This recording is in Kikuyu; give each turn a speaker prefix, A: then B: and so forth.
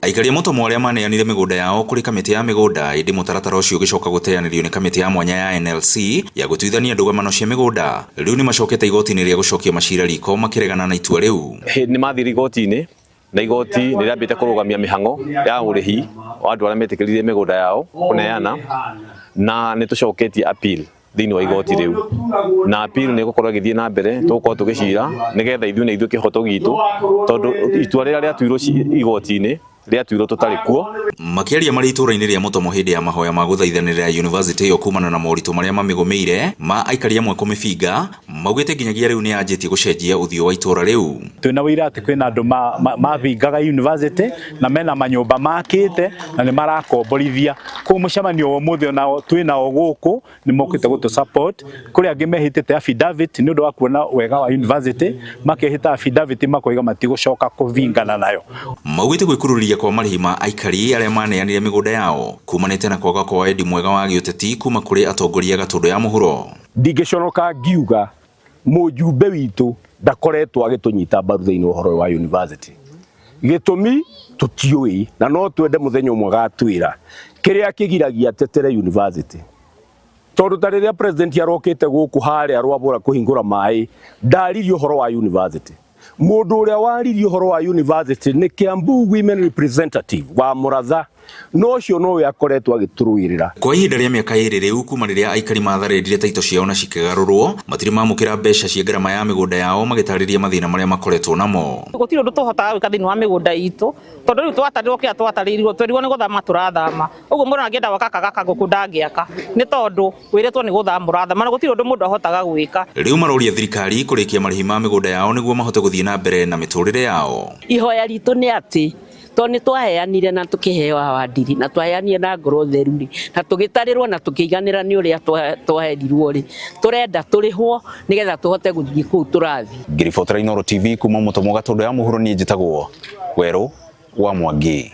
A: Aikari a Mũtomo arĩa maneanire mĩgũnda yao kũrĩ kamĩtĩ ya mĩgũnda ĩndĩ mũtaratara ũcio ũgĩcoka gũteanĩrio nĩ kamĩtĩ ya mwanya ya NLC ya gũtuithania ndũgamano cia mĩgũnda, rĩu nĩ macokete igoti-inĩ rĩa gũcokia macira riko makĩregana na itua rĩu.
B: Nĩ mathire igoti-inĩ na igoti nĩ rĩambĩte kũrũgamia mĩhang'o ya ũrĩhi wa andũ arĩa metĩkĩrire mĩgũnda yao kũneana, na nĩ tũcoketie appeal thĩinĩ wa igoti rĩu, na appeal nĩ ĩgũkorwo ĩgĩthiĩ na mbere. Tũgũkorwo tũgĩcira nĩgetha ithuĩ na ithuĩ kĩhoto gitũ, tondũ itua rĩrĩa rĩatuirwo igoti-inĩ rĩatuirwo tũtarĩ kuo.
A: Makĩaria marĩ itũũra-inĩ rĩa Mũtomo hĩndĩ ya mahoya ma gũthaithanĩrĩra yunivasĩtĩ ĩyo kumana na moritũ marĩa mamĩgũmĩire ma aikari amwe kũmĩbinga, maugĩte nginyagia rĩu nĩ yanjĩtie gũcenjia ũthiũ wa itũũra rĩu.
C: Twĩna wĩira atĩ kwĩna andũ mabingaga university na mena manyũmba makĩte na nĩ marakomborithia kũu. Mũcemanio wa ũmũthĩ onao twĩnao gũkũ nĩ mokĩte gũtũ support. Kũrĩ angĩ mehĩtĩte affidavit nĩ ũndũ wa kuona wega wa university, makehĩta affidavit makoiga matigũcoka kũbingana nayo.
A: Maugĩte gwĩkururia kwa marĩhi ma aikari arĩa maneanire mĩgũnda yao kumanĩte na kwaga kwa wendi mwega wa gĩũteti kuma kũrĩ atongoria a Gatũndũ ya mũhuro.
D: Ndingĩconoka ngiuga mũjumbe witũ ndakoretwo agĩtũnyita mbaru thĩinĩ wa ũhoro ũyũ wa university. Gĩtũmi tũtiũĩ, na no twende mũthenya ũmwe agatwĩra kĩrĩa kĩgiragia atetere university, tondũ ta rĩrĩa president arokĩte gũkũ harĩa Rwabũra kũhingũra maĩ, ndaririe ũhoro wa university. Mũndũ ũrĩa waririe ũhoro wa university nĩ Kiambu women representative wa Mũratha, no ũcio nowe akoretwo agĩtũrũĩrĩra.
A: Kwa ihinda rĩa mĩaka 2 rĩu kuma rĩrĩa aikari matharĩndire taito ciao na cikĩgarũrwo, matirĩ mamũkĩra mbeca cia ngarama ya mĩgũnda yao, magĩtarĩria mathĩna marĩa makoretwo namo.
E: Gũtirĩ ũndũ tũhotaga gwĩka thĩinĩ wa mĩgũnda itũ, tondũ rĩu twatarĩrwo kĩrĩa twatarĩirwo, twerirwo nĩ gũthama tũrathama. Ũguo mũndũ angĩenda gwaka kaga ngũkũ ndangĩaka, nĩ tondũ wĩrĩtwo nĩ gũthama mũrathama na gũtirĩ ũndũ mũndũ ahotaga gwĩka.
A: Rĩu maroria thirikari kũrĩkia marĩhi ma mĩgũnda yao nĩguo mahote gũthiĩ na mbere na mĩtũrĩre yao.
F: Ihoya ritũ nĩ atĩ tondũ nĩ twaheanire na tũkĩheo awardiri na twaheanire na ngoro theru rĩ, na tũgĩtarĩrwo na tũkĩiganĩra nĩ ũrĩa twaherirwo rĩ, tũrenda tũrĩhwo nĩgetha tũhote gũthiĩ kũu tũrathiĩ.
A: Ngĩribotera Inooro TV kuma Mũtomo Gatũndũ ya mũhuro, niĩ njĩtagwo Werũ wa Mwangi.